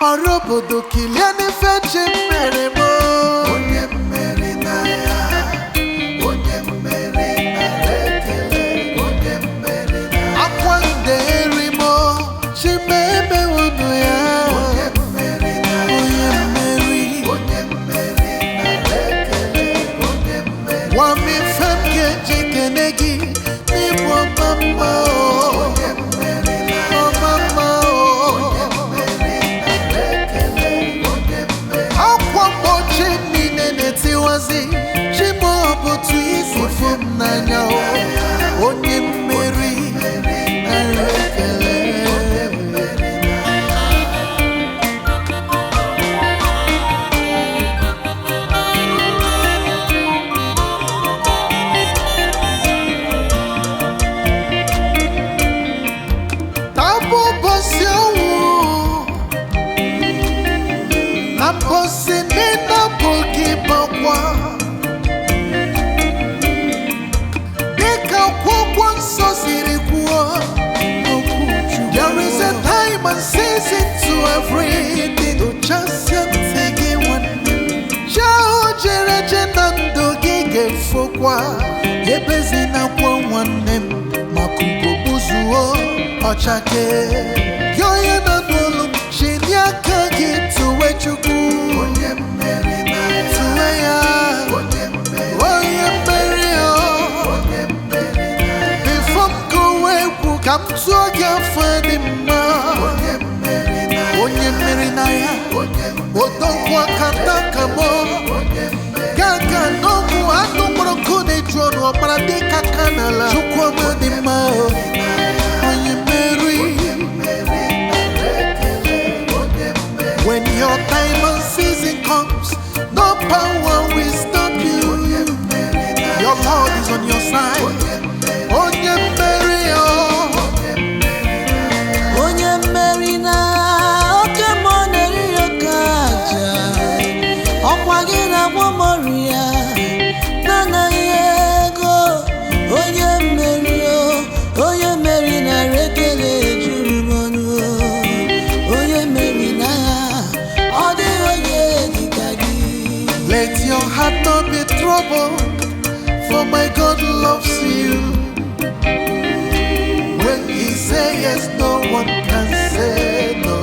Ọrụ obodo kilie n'ife chi mere m. Onye mmeri n'agha, onye mmeri nara ekele, onye mmeri n'agha, Akwa nderi m, chi m emewonu ya. onye mmeri n'agha, Onye mmeri. onye mmeri nara ekele, onye mmeri, Gwa m ife m ga-eji kene gị n'ịbụ ọma mma o. onye mmeri n'agha, Ọma mma o. mmeri nara ekele, onye mmeri, Akwa mgbochi niile na-etiwazi, chi m ọ bụ otu isi fụ m n'anya o. Onye mmeri nara ekele. Tabụ ụbọchị ọnwụ na mbọsị niile bụ gị bakwa, dịka akwụkwọ nsọ siri kwuo. There is a time and season to everything. Tụchasịa ntị gị nwanne m. Chi ahụ jere je na ndụ gị ga-efokwa. Ebezinakwa nwanne m, maka ugo gbuzuo ọchake. Gị onye nọ n'ụlọ m, chilie aka gị tụwe Chukwu. onye mmeri n'agha, Tụwe ya, onye mmeri, onye mmeri o. onye mmeri n'agha, Before m gụwa egwu ka m tụọ gị afọ dị mma. onye mmeri n'agha, Onye mmeri na ya, onye odogwu aka kamo. onye mmeri, Gaga n'ọgwụ anụ mkpọrọ nkụ na-eju ọnụ ọkpara dịka aka n'ala. Chukwuma dị mma o, onye mmeri. mmeri nara ekele, onye mmeri. When your time and season comes, no power will stop you. Your Lord is on your side. Onye mmeri o. Onye mmeri na oke mmụọ na-eri oke aja, ọkwa gị na-agwọ m ọrịa na-anaghị ego. Onye mmeri o, onye mmeri nara ekele juru m ọnụ o. Onye mmeri na ọ dịghị onye dịka gị. Let your heart not be troubled, for my God loves you. When He say yes, no one can say no.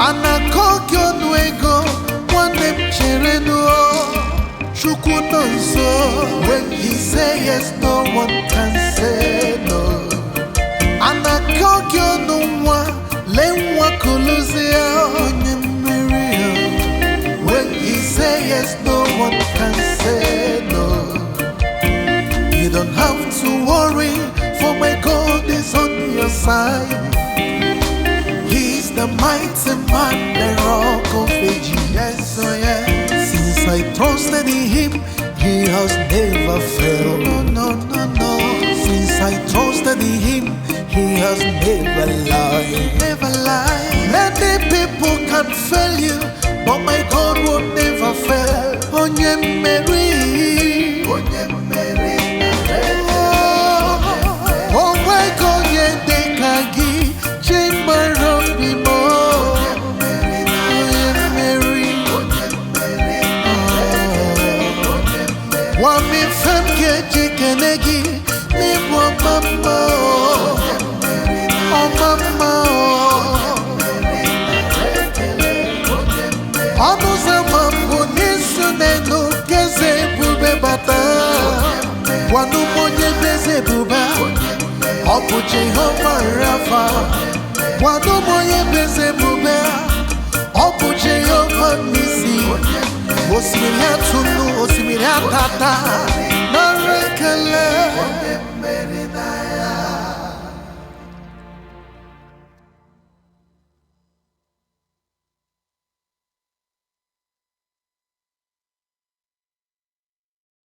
Anakọ gị ọnụ ego, nwanne m chere nụọ. Chukwu nọ nso. When He say yes, no one can say no. Anakọ gị ọnụ nwa, lee nwa kụlụzie onye mmeri ya. When He say yes, no one can say no. You don't have to worry, for my God is on your side. He's the mighty man, the rock of ages. Yes, oh yes. Since I trusted in Him, He has never failed. No, no, no, no. Since I trusted in Him, He has never lied. Never lied. Many people can fail you, but my God will never fail. Onye mmeri. Onye mmeri nara ekele, O nweghị onye dị ka gị, chi mara obi m. Onye mmeri. onye mmeri nara ekele, onye mmeri, Gwa m ife m ga-eji kene gị n'ịbụ ọma mma o. Ọma mma o. nara ekele, onye mmeri, Ọnụ ụzọ ama mbụ n'isu n'elu ka eze ebube bata. Gwanụ m onye bụ eze ebube a, ọ bụ Jehova Rafa. Gwanụ m onye bụ eze ebube.